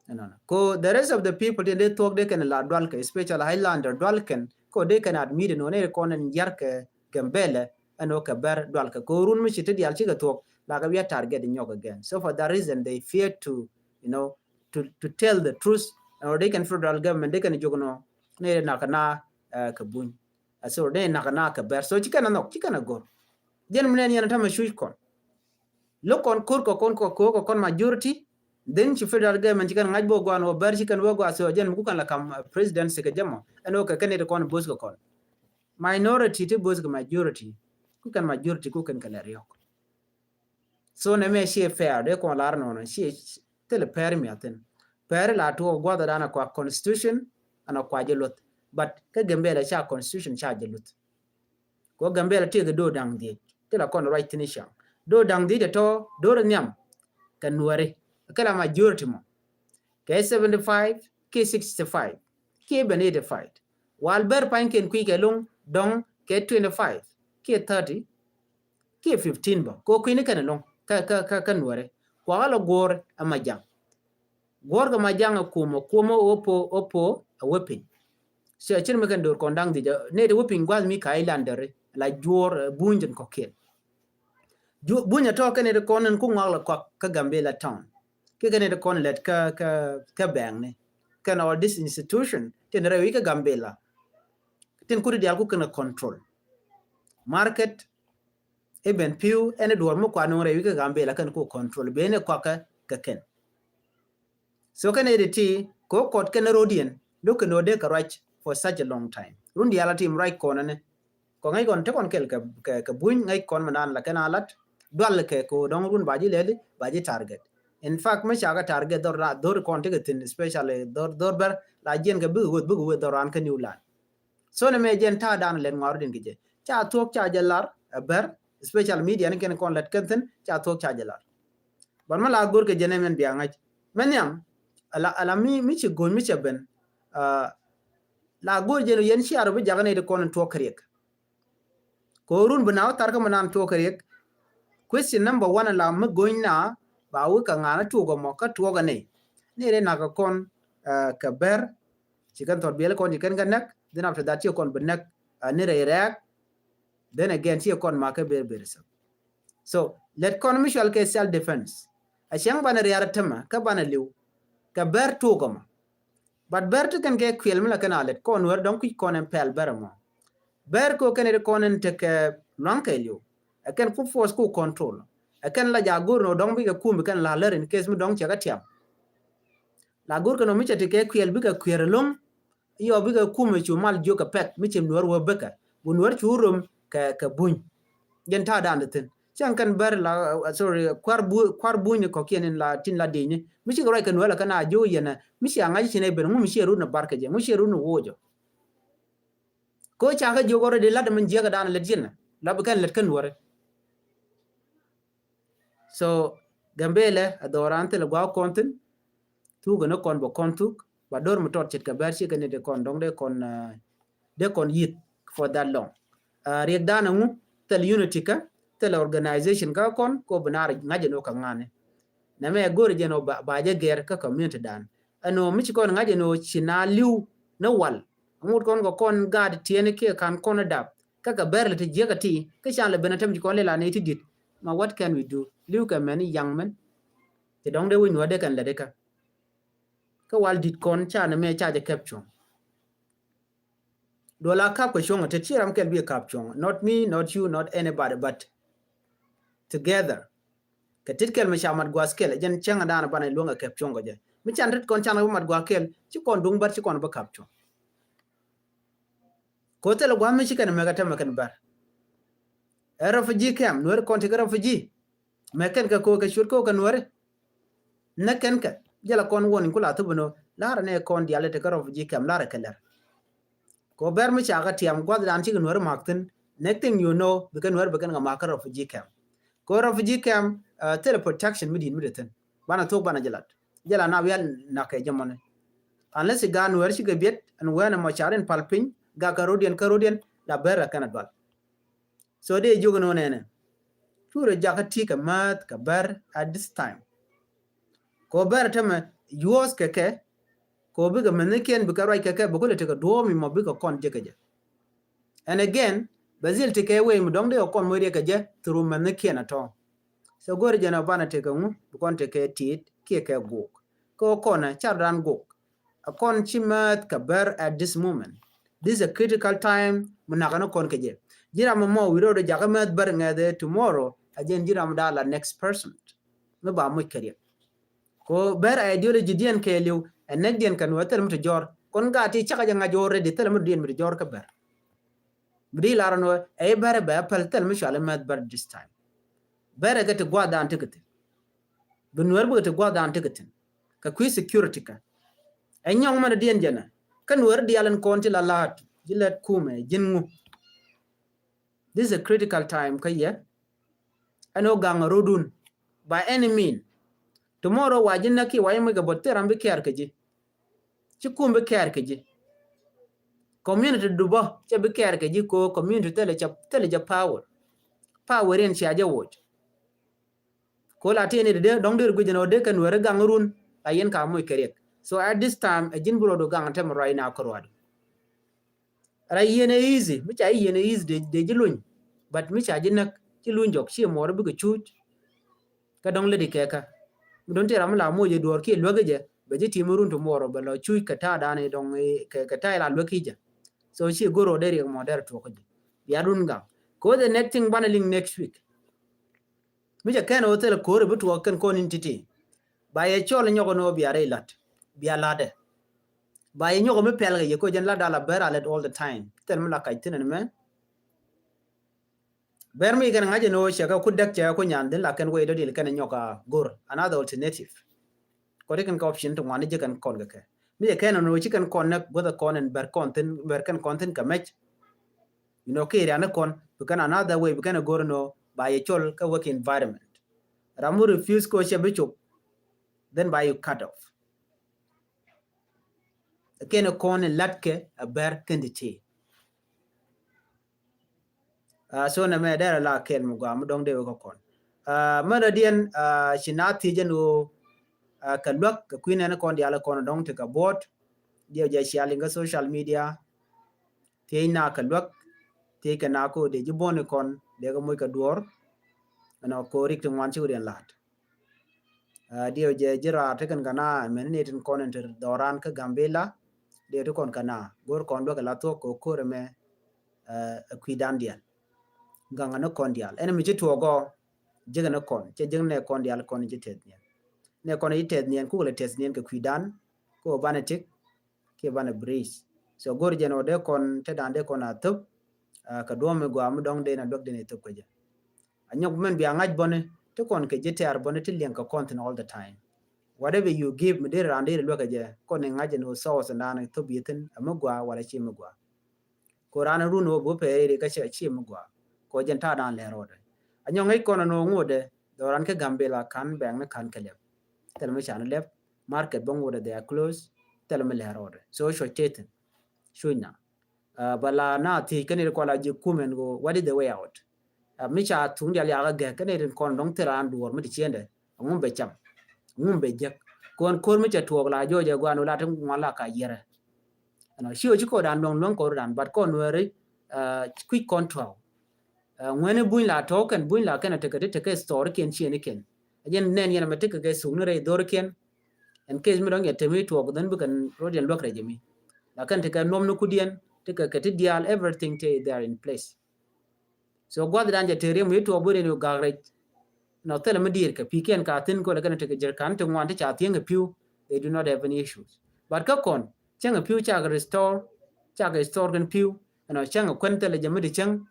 Ɛnɔnɔ. Ko the rest of the people ti dee thuɔk dee kɛn la dual kɛ, especially Highlander dual kɛn, ko dee kɛn admit ɛn ɣöö nɛ kɔn ɛn yar kɛ Gambɛlɛ ɛn ɣöö kɛ bär dual kɛ. Ko run mi ci ti diaal cikɛ thuɔk la kɛ wi̱i̱ a target nyɔk again. So for that reason they fear to, you know, to, to tell the truth. Or they can federal government, they can jok nɔ ni nak na, uh, kɛ buny. So ni nak na kɛ bär. So ci kɛn a nhɔk, ci kɛn a go̱r. Jɛn mi nɛn yɛn a tamɛ cuc kɔn. Lo̱k kɔn ko̱r kɔ kɔn kɔ ko̱r kɔ kɔn majority. Then ci federal government ci kɛn ŋa̱c bä guan wä bär ci kɛn wä guan. So jɛn mi ku kɛn la kam, uh, presidency kɛ jɛ mɔ. Ɛn wä kɛ kɛn it kɔn bo̱th kɛ kɔn. Minority ti bo̱th kɛ majority. Ku kɛn majority ku kɛn kɛ lɛ riɔk. So nɛ mɛ ciɛ fair, dee kɔn lar nɔnɔ, ciɛ thilɛ pɛr mi a thin. Pɛr la tuɔ guath dan a kua constitution, an a kua jɛ luth. But kä Gambɛlɛ ca constitution ca jɛ luth. Kɛ Gambela tëëkɛ do̱r da̱ŋ dhiec. Ti la kɔn ruac thi̱n i̱ ca̱ŋ. Do̱r da̱ŋ dhiec tɔ̱tɔ̱, do̱r nhiam kɛ Nuääri. Kɛ la majority mɔ. Kɛ seventy five kiɛ sixty five kiɛ ben eighty five. Wal Bär pa̱nykiɛn kui̱ kɛ lo̱ŋ dɔ̱ŋ kɛ twenty five kiɛ thirty kiɛ fifteen bä. Kɛ kui̱ni kɛn lo̱ŋ kä, kä, kä, kä Nuääri. Kuakä la guɔ̱ɔ̱r ɛ Majaŋ. Guɔ̱ɔ̱r kɛ Majaŋ ɛ kumɛ, kumɛ ɣöö po, ɣöö po ɛ wä piny. Cɛ cin mi kɛn do̱r kɔn da̱ŋ dhiec ɛ nɛy ti wä piny gua̱th mi ka ilandɛri la juɔ̱ɔ̱r, eh, buny tin kɔ̱kiɛn. Ju-, buny ɛ tɔ̱ kɛn nɛy ti kɔn in ku ŋɔak la kɔak kä Gambela town. Kiɛ kɛn nɛy ti kɔn lɛt kä, kä, kä bɛŋni. Kɛn all this institution tin rɛy wi̱c kä Gambela. Tin kuti diaal ku kɛn control. Market, i̱ ben pi̱w ɛn i̱ duɔ̱ɔ̱r mi kua nuŋ rɛy wi̱c kä Gambela kɛn ku control ben i̱ kɔakɛ kɛ kɛn. So kɛn i̱ ti ti kɛ kɔt kɛn ro̱diɛn lo̱k kɛn ɣöö dee kɛ ruac for such a long time. Run diaal a tim ruac kɔn ɛnɛ. Kɔ ŋäc kɔn te kɔn kɛl kɛ, kɛ, kɛ buny ŋäc kɔn mi naan la kɛn a lat dual kɛ kɛ ɣöö dɔ̱ŋ run ba ji̱ lɛli ba ji̱ target. In fact mi ca kɛ target dhɔr ra, dhɔr kɔn tekɛ thi̱n, especially dhɔr, dhɔr Bär la jiɛn kɛ bikɛ ɣöth, bikɛ ɣöth dhɔr raan kä New Land. So ni mɛ jɛn ta̱a̱ dan lɛt ŋuar din kɛ jɛ. Ca thuɔ̱k ca jɛ lar, ɛ Bär, special media ni kɛn kɔn lɛt kɛn thi̱n, ca thuɔ̱k ca jɛ lar. But mi la go̱r kɛ jɛ nɛ mɛn bia ŋa̱c. Mɛn nhiam, ala, ala mi, mi ci go̱ny mi cɛ ben. Ah, la go̱r jɛ ni yɛn cia rɔ bi jakä ni ti kɔn in tuɔk kɛ riɛk. Kɛ ɣöö run bi na wä thar kä mi nan tuɔk kɛ riɛk. Question number one la mi go̱ny na ba wä kɛ ŋa̱n a tuɔk ɛmɔ kä tuɔk ɛ ni. Ni ri nak kɛ kɔn, ah, kɛ Bär, ci kɛn thɔt biɛl kɔn ci kɛn kɛ näk, then after that ci kɔn bi näk, ah, ni rɛy rɛɛk, then again ci kɔn makä ber ber sɛ. So lɛt kɔn mi cual kɛ self defense. A cäŋ banɛ riar tämɛ kä banɛ li̱w kɛ Bär tuɔk ɛmɔ. But Bär ti kɛn kɛ kuɛl mi la kɛn a lɛt kɔn Nuäär dɔ̱ŋ kui̱c kɔn ɛn pɛl Bär ɛmɔ. Bär kɛ kɛn ɛ ti kɔn ɛn tekɛ luaŋ kɛ li̱w. Ɛ kɛn ku force ku control. Ɛ kɛn la ja go̱r ni ɔ dɔ̱ŋ bikɛ kum bi kɛn la lär in case mi dɔ̱ŋ cɛ kɛ tiam. La go̱r kɛn ɔ mi cɛ ti kɛ kuɛl bikɛ kuɛr ɛlɔ̱ŋ. Yɔ bikɛ kumɛ cu mal jiök kɛ pɛk mi ci Nuäär wä bikɛ. Gu Nuäär cu rom kɛ, kɛ buny. Jɛn ta̱a̱ dan di thi̱n. Cäŋ kɛn Bär la, uh, sorry, kuar bu-, kuar buny ni kɔ̱kiɛn in la tin la di̱i̱ni. Mi cikɛ ruac kɛ Nuäär la kɛn a jiök yɛn ɛ. Mi ci a ŋa̱c ci nɛ ben ŋu mi ci rut ni bar kɛ jɛ. Ŋu ci rut ni woc jɔ. Ko ca kɛ jiök already lat min jiäkä dan lät yɛn ɛ. La bi kɛn lät kɛn Nuäär. So Gambela a dhɔran thilɛ gua̱a̱k kɔn thi̱n. Thuk ni kɔn bɛ kɔn thuk ba do̱r mi tɔt ce̱tkɛ Bär cikɛ ni dee kɔn dɔ̱ŋ dee kɔn, ah, dee kɔn yith for that long. Ah, riɛk dan ŋu thil unity kä thil organization kä kɔn ko bi naar ŋa̱c ɛn wä kɛ ŋa̱ni. Nɛmɛ go̱ri jɛn wä ba, ba jɛ gɛr kä community dan. Ɛn wä mi ci kɔn ŋa̱c ɛn wä ci na li̱w ni wal. Ŋut kɔn kɛ kɔn gaat tiɛni kiɛ kan kɔn dap. Kä kɛ Bär lɛ ti jiäkä ti kä can lɛ ben a tem ci kɔn lɛ la ni ti dit. Ma what can we do? Li̱w kɛ mɛn i̱ yaŋ mɛn. Ti dɔ̱ŋ dee wec Nuäär dee kɛn lɛ dee kä. Kä wal dit kɔn ca ni mɛ ca jɛ kɛp cuɔ̱ŋ. Duɔl a kap kɛ cuɔ̱ŋ a te ci ram kɛl bi kap cuɔ̱ŋ. Not me, not you, not anybody, but together. Kɛ tit kɛl mi ca mat gua̱a̱th kɛl jɛn cäŋ a dan a banɛ luäŋ a kɛp cuɔ̱ŋ kɛ jɛ. Mi can tit kɔn can a bi mat gua̱a̱th kɛl ci kɔn duŋ Bär ci kɔn bi kap cuɔ̱ŋ. Ko thilɛ gua̱a̱th mi ci kɛn mɛk a tämɛ kɛn Bär. Ɛ refugee camp, Nuäär kɔn ti kɛ refugee. Mɛ kɛn kɛ ko kɛ cuɔt ko kɛ Nuäri. Nɛ kɛn kɛ jɛ la kɔn warning ku la thop ni lar nɛ kɔn diali ti kä refugee camp lar kɛ lɛr. Ko Bär mi ca kɛ tiam guath dan cikɛ Nuäri mak thin. Next thing you know, bi kɛ Nuäri bi kɛn kɛ mak kä refugee camp. Ko refugee camp, uh, thilɛ protection mi dit mi dit thin. Banɛ thok banɛ jɛ lat. Jɛ la na wial nak kɛ jɛ mɔni. Unless i gan Nuäri cikɛ biet ɛn wɛn ɛmɔ carin pal piny gak kɛ rodiɛn kä rodiɛn la Bär la kɛn a dual. So dee jiök ni wä nɛnɛ. Curɛ jakä ti kɛ määth kɛ Bär at this time. Ko Bär tämɛ yuɔth kɛ kɛ. Ko bikɛ mɛnhikiɛn bikɛ ruac kɛ kɛ bi kulɛ tekɛ duɔ̱ɔ̱p mi mɔ bikɛ kɔn jekɛ jɛ. And again, bɛ dhil tekɛ wee mi dɔ̱ŋ dee kɛ kɔn moc riɛk kɛ jɛ through mɛnhikiɛn a tɔ̱. So go̱ri jɛn a banɛ tekɛ ŋu bi kɔn tekɛ ti̱i̱t kiɛ kɛ gok. Kɛ kɔn a car ran gok. A kɔn ci määth kɛ Bär at this moment. This is a critical time mi nakä ni kɔn kɛ jɛ. Ji̱ ram mɔ wi̱i̱ rɔɔdɛ jakä määth Bär ŋɛthɛ tomorrow a jɛn ji̱ ram da̱a̱ la next person. Mi ba muc kɛ riɛk. Ko Bär ideology diɛn kɛɛliw ɛ näk diɛn kɛ Nuäär thil mi ti jɔr. Kɔn gaat ti cakɛ jɛ ŋa̱c already thil mi diɛn mi ti jɔr kä Bär. Bi di lar Nuäär ɛ i̱ Bär ɛ bɛ päl thil mi cual i̱ määth Bär this time. Bär ɛ kɛ ti gua̱a̱th dan ti kɛ thi̱n. Bi Nuäär bikɛ ti gua̱a̱th dan ti kɛ thi̱n. Kɛ kui̱ security kä. Ɛ nyɔŋ mɛn diɛn jɛnɛ. Kä Nuäär diaal in kɔn ti la la̱a̱t. Ji̱ lät kumɛ, ji̱n ŋu. This is a critical time kä yɛ. Ɛn ɣöö gaŋ rɔ̱dun by any mean. Tomorrow wa ji̱ näk kiɛ wa ji̱ muc kɛ bä, thil ram bi care kɛ ji̱. Ci kum bi care kɛ ji̱. Community du bä cɛ bi care kɛ ji̱, ko community thilɛ cɛ, thilɛ jɛ power. Power in cia jɛ woc. Ko la tini dee dɔŋ dir guic ni ɔ dee kɛ Nuɛri gaŋ run, la yɛn ka muc kɛ riɛk. So at this time, ɛ ji̱n bi rɔɔdu gaŋ tɛm ruac na kɛ ruaadu. Ra yɛn ɛ easy, mi ca yɛn ɛ easy dee, dee ji̱ luny. But mi ca ji̱ näk, ci luny jɔk, ci muɔɔr bikɛ cuuc. Kä dɔŋ ledi kɛkä. Mi dɔŋ ti ram mi la moc ɛ duɔɔr kiɛ luäk jɛ, bɛ ji̱ tim run ti muɔɔr bɛ lɔ cuuc kɛ ta̱a̱ dan i̱ dɔŋ i̱ kɛ, kɛ ta̱a̱ ila luäk ki jɛ. So ci go̱r ɔ dee riɛk mɔ dee rɛ tuɔk kä jɛ. Bia run gaŋ. Ko the next thing banɛ liŋ next week. Mi cɛ kɛn ɣöö thilɛ ko̱ri bi tuɔɔk kɛn kɔn in ti̱ti̱. Ba yɛ cɔl nyɔk ni ɣöö bia rɛy la̱t. Bia la̱tdɛ. Ba yɛ nyɔk mi pɛl kɛ yɛ ko̱ jɛn la̱t dal a bɛr a lɛt all the time. Thil mi la kac thi̱n ɛn mɛ. Bɛr mi kɛn ŋa̱c ɛn ɣöö cɛ kɛ ku däk cɛ kɛ ku nyan dhin la kɛn wei dɔ̱diɛl kɛn nyɔk a go̱r. Another alternative. Kɔn ti kɛn kɛ option ti ŋuan ni ji̱ kɛn kɔn kɛ kɛ. Mi jɛ kɛn ɛn ɣöö ci kɛn kɔn näk guäth ɛ kɔn ɛn bɛr kɔn thi̱n, bɛr kɛn kɔn thi̱n kɛ mɛc. You know, kɛ area ni kɔn, bi kɛn another way, bi kɛn a go̱r ɛn ɣöö ba yɛ cɔl kä work environment. Ram mi refuse ko cɛ bi cop, then ba yɛ cut off. Kɛn kɔn in la̱tkɛ a bɛr kɛn ti ti. Ah, so nɛ mɛ dɛrɛ la kɛl mi gɔaa mi dɔŋ dee wek kɔn. Ah, mɛn rɔ diɛn, ah, ci na thiec ɛn ɣöö, ah, kɛ luäk kɛ kui̱ nɛn kɔn diaal kɔn dɔŋ ti kɛ buɔt. Diɛw jɛ cia liŋ kä social media. Thiec na kɛ luäk, thiec kɛ na ko dee ji̱ buɔ̱n kɔn dee kɛ moc kɛ duɔɔr. Ɛn ɔ ko rik ti ŋuan ci wä diɛn la̱t. Ah, diɛw jɛ ji̱ raar ti kɛn kɛ na mɛn ni tin kɔn in ti dhɔran kä Gambela. Diɛw ti kɔn kɛ na go̱r kɔn luäk kɛ la thuɔ̱k kɛ ko̱r ɛmɛ, ah, ɛ kui̱dan diɛn. Gaŋ ni kɔn diaal ɛn mi ci tuɔɔk ɔ. Ji̱k ni kɔn cɛ ji̱k nɛ kɔn diaal kɔn ji̱ tɛth niɛn. Nɛ kɔn ji̱ tɛth niɛn kukɛ lɛ tɛth niɛn kɛ kui̱dan. Kɛ banɛ tik kiɛ banɛ bridge. So go̱r jɛn ɔ dee kɔn te dan dee kɔn a thop. Ah, kɛ duɔ̱m mi gɔaa mi dɔ̱ŋ dee na luäk dee ni thop kɛ jɛ. A nyɔk mɛn bia ŋa̱c bɔni ti kɔn kɛ ji̱ tɛɛr bɔni ti liɛŋ kɛ kɔn thin all the time. Whatever you give mi dee ran dee luäk kɛ jɛ kɔn ni ŋa̱c ɛn ɣöö source naan thop yi thin a mi gɔaa wala ci mi gɔaa. Ko ran run wä bu pɛri ri kä cɛ ci mi gua. Ko jɛn ta dan lɛ rɔɔdɛ. A nyɔŋ ŋäc kɔn a nɔ ŋuɔdɛ dhɔran kä Gambela kan bɛŋ ni kan kɛ lɛp. Thɛl mi can lɛp market bä ŋuɔdɛ they are close. Thɛl mi lɛ rɔɔdɛ so cuɔc tethin. Cuc na. Ah, ba la na thiec kä ni ri kɔn la ji̱ kumɛn ko what is the way out? Ah, mi ca thuŋ dial yakä gɛk kä ni ri kɔn dɔŋ thil ran duɔr mi ti ciendɛ. Ŋum bɛ cam. Ŋum bɛ jek. Kɔn ko̱r mi cɛ tuɔɔk la jɔɔc ɛ guan wä la ti ŋuan la ka yɛrɛ. Ɛnɔ ci ɣöö ci kɔɔdan luäŋ luäŋ kɔɔr dan but kɔn Nuɛri, ah, kui̱c kɔn tuɔɔk. Ah, ŋuɛni buny la tɔɔk kɛn buny la kɛn a tekɛ ti tekɛ store kiɛn ciɛni kɛn. A jɛn nɛn yɛn a mɛ tekɛ kɛ thuk ni rɛy dhor kiɛn. Ɛn case mi dɔ̱ŋ yɛ temi tuɔɔk dhɛn bi kɛn rot yɛn luäk rɛc mi. La kɛn tekɛ nuɔm ni kudiɛn tekɛ kɛ ti diaal everything te they are in place. So gua̱th dan jɛ te riɛm wi̱i̱ tuɔɔk bi riɛn yu gak rɛc. Nɔ thilɛ mi diir kɛ pi̱kiɛn ka thin kolɛ kɛn tekɛ jerkan ti ŋuan ti ca thieŋ kɛ pi̱w. They do not have any issues. But kä kɔn cäŋ kɛ pi̱w cakɛ restore, cakɛ store kɛn pi̱w. Ɛnɔ cäŋ kɛ kuɛn thilɛ jɛ mi di cäŋ.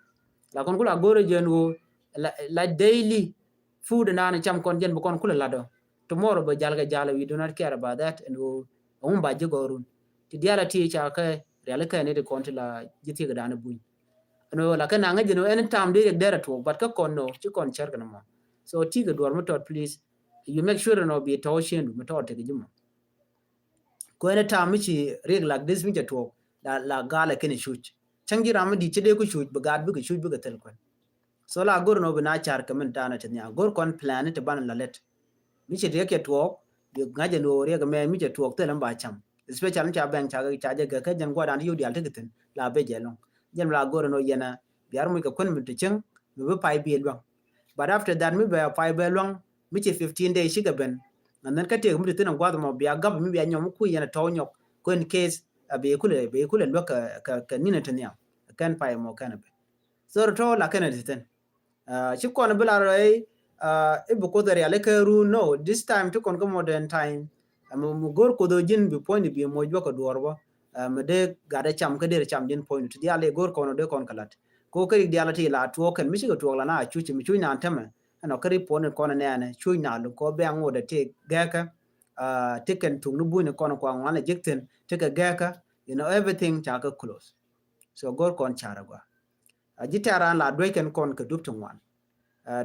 La kɔn kula go̱rɛ jɛ ɛn ɣöö la, la daily food naan cam kɔn jɛn bi kɔn kulɛ lat ɔ. Tomorrow bɛ jal kɛ jal, we do not care about that. Ɛn ɣöö ɛŋu ba ji̱ gɔɔrun ti diaal a ti ca kɛ riali kɛ ni ti kɔn ti la ji̱ thiek dan buny. Ɛn ɣöö la kɛ naŋ ŋäc jɛ ni ɣöö ɛn tam dee riɛk dɛr a tuɔɔk but kä kɔn nɔ ci kɔn cär kɛ ni mɔ. So ti kɛ duɔr mi tɔt please you make sure nɔ bi tɔɔ cien du mi tɔt tek ji̱ mɔ. Kuɛn tam mi ci riɛk lak dis mi cɛ tuɔɔk la, la gal ɛ kɛn cuc. Cäŋ ji̱ ram mi di̱t ci dee ku cuc bi gaat bikɛ cuc bikɛ thil kuɛn. So la go̱r nɔ bi na car kɛ min ta̱a̱n a ti nhial go̱r kɔn plan ti ban la lɛt. Mi ci riɛk cɛ tuɔɔk bi ŋa̱c ɛn ɣöö riɛk mɛ mi cɛ tuɔɔk thil ɛn ba cam. Especially mi ca bɛŋ ca, ca jɛ gɛ kä jɛn gua̱dan ti yio̱w diaal ti kɛ thi̱n la ben jɛ lɔŋ. Jɛn la go̱r nɔ yɛn a biar muc kɛ kuɛn mi ti cieŋ mi bi pay bi luäŋ. But after that mi bɛ pay bɛ luäŋ mi ci fifteen days cikɛ ben. And then kä tëëk mi ti thi̱n in gua̱th mɔ bia gap mi bia nyɔm mi kui̱ yɛn a tɔw nyɔk. Ko in case a bi kulɛ, bi kulɛ luäk kɛ, kɛ, kɛ ni̱n in ti nhial. Kɛn pay mɔ kɛn a ben. So tɔw la kɛn a ti thi̱n. Ah, ci kɔn bi la rɛy, ah, i̱ bi Kuoth a rial i̱ kɛ run no, this time ti kɔn kä modern time. Ɛmɛ mi go̱r Kuoth ɔ ji̱n bi puɔ̱nyni bi moc bä kɛ duɔɔr bä. Ah, mi dee gat ɛ cam kä dee cam ji̱n puɔ̱nyni ti diaal i̱ go̱r kɔn ɔ dee kɔn kɛ la̱t. Ko kä rik diaal ti la tuɔɔk kɛn mi cikɛ tuɔɔk la na a cuc mi cuc na tämɛ. Ɛnɔ kä rik puɔ̱nyni kɔn ɛ nɛɛnɛ cuc na luk kɔ bɛ aŋot ɛ ti gɛɛkä. Ah, ti kɛn thuk ni bunyni kɔn kua ŋuan ɛ jek thi̱n ti kɛ gɛɛkä. You know, everything ca kɛ close. So go̱r kɔn carɛ gua. A ji̱ tɛ̈r an la duec kɛn kɔn kɛ dup ti ŋuan.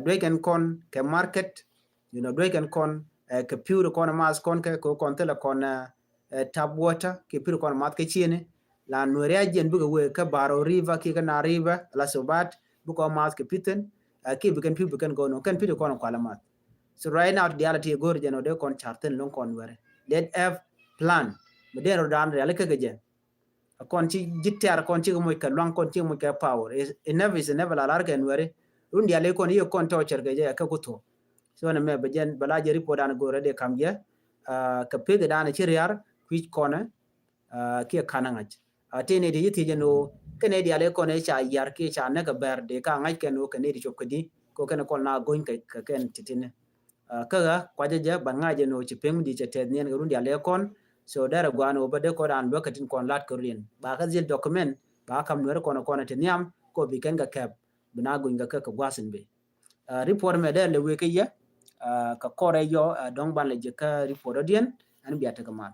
Duec kɛn kɔn kɛ market, you know, duec kɛn kɔn kɛ pi̱w ti kɔn math kɔn kɛ kɛ kɔn thilɛ kɔn tap water kɛ pi̱w ti kɔn math kɛ cieni. La Nuɛri a jiɛn bikɛ wee kɛ Baro River kiɛ kɛ Nile River la Sobat bikɛ math kɛ pi̱thin. Kiɛ bikɛn pi̱w bikɛn gɔno kɛn pi̱w ti kɔn kualɛ math. So right now ti diaal ti go̱r jɛn ɔ dee kɔn car thin lo̱ŋ kɔn Nuɛri. Let have plan. Mi dee rɔ daan riali kɛ kɛ jɛn. Kɔn ci ji̱ tɛ̈r kɔn ci kɛ moc kɛ luaŋ kɔn ci kɛ moc kɛ power. Enough is enough la lar kɛ Nuɛri. Run diali kɔn yɛ kɔn tɔ cɛr kɛ jɛ kɛ ku thuɔk. So nɛ mɛ bɛ jɛn bɛ la jɛ report dan go̱rɛ dee kam jɛ. Kɛ pek dan ci riar kui̱c kɔnɛ kiɛ kanɛ ŋa̱c. Ti ni ti yi thiecɛ ni ɣöö kɛn i̱ diali kɔn i̱ ca yar kiɛ ca nɛk kɛ bɛr dee ka ŋa̱c kɛn ɣöö kɛn i̱ ti cop kɛ di kɛ kɛn kɔn na go̱ny kɛ kɛn ti ti ni. Kä ɣä kuacä jɛ ban ŋa̱c jɛ ni ɣöö ci pek mi di cɛ tɛth niɛn kɛ run diali kɔn. So derɛ guan ɣöö bä dee kɔn dan luäk kɛ tin kɔn lat kɛ run ba kä dhil document ba kam Nuɛri kɔn kɔn ti nhiam kɔ bi kɛn kɛ kɛp bi na go̱ny kɛ kɛ kɛ gua̱thin bi. Report mɛ derɛ lɛ wek kɛ yɛ kɛ kɔrɛ yɔ dɔ̱ŋ ban lɛ jɛ kä report ɔ diɛn ɛn bia tekɛ mal.